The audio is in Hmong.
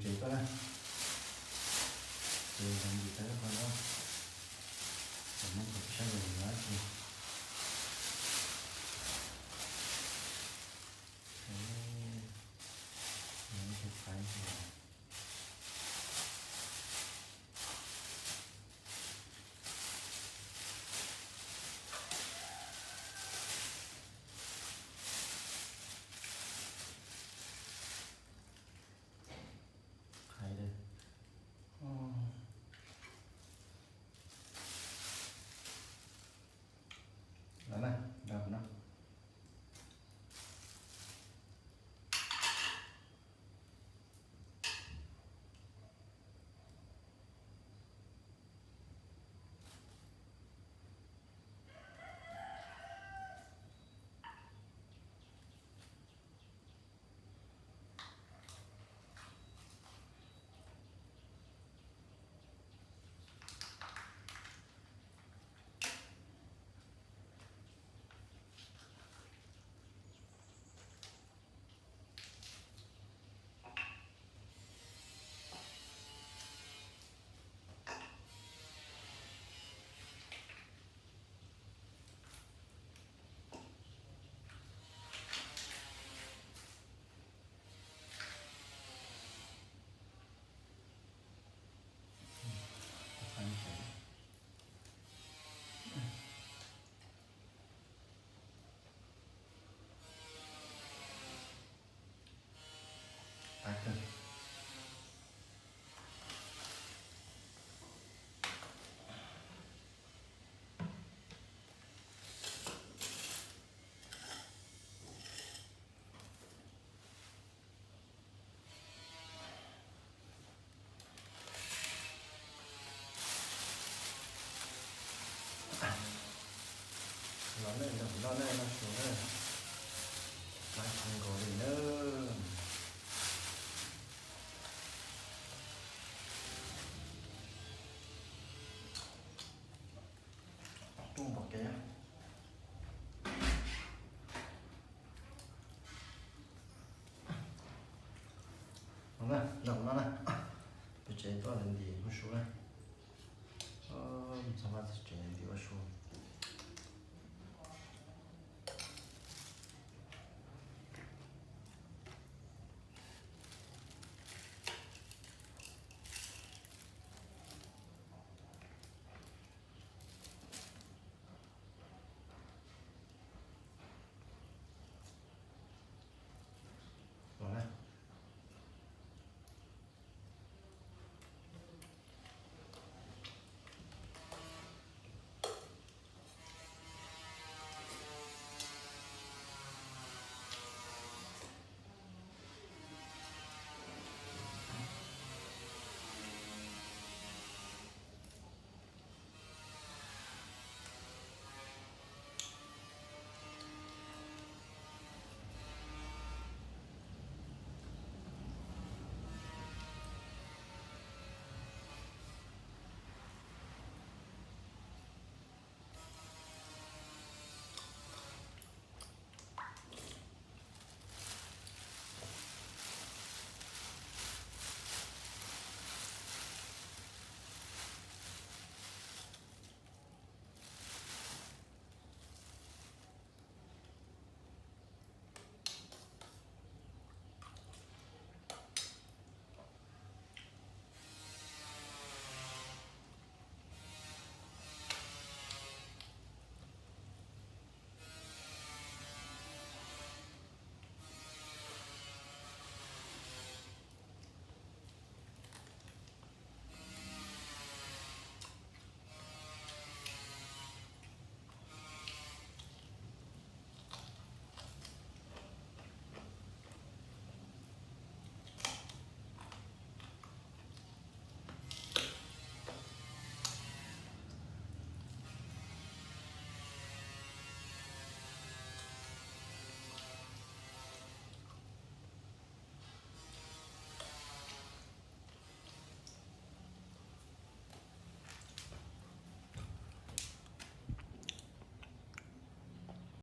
Tsev koj na, ces ntawd ntim tau qhov no, kom nej saib zoo li dab tsi. Qhais li. Los na, los no. Los nej nrog kuv noj nej noj su na, lab kawg nkaus li na. Rooj pom kev. Nrog kuv noj na, peb tsev tuaj ntim ua su na. Txog tsev ntim ua su.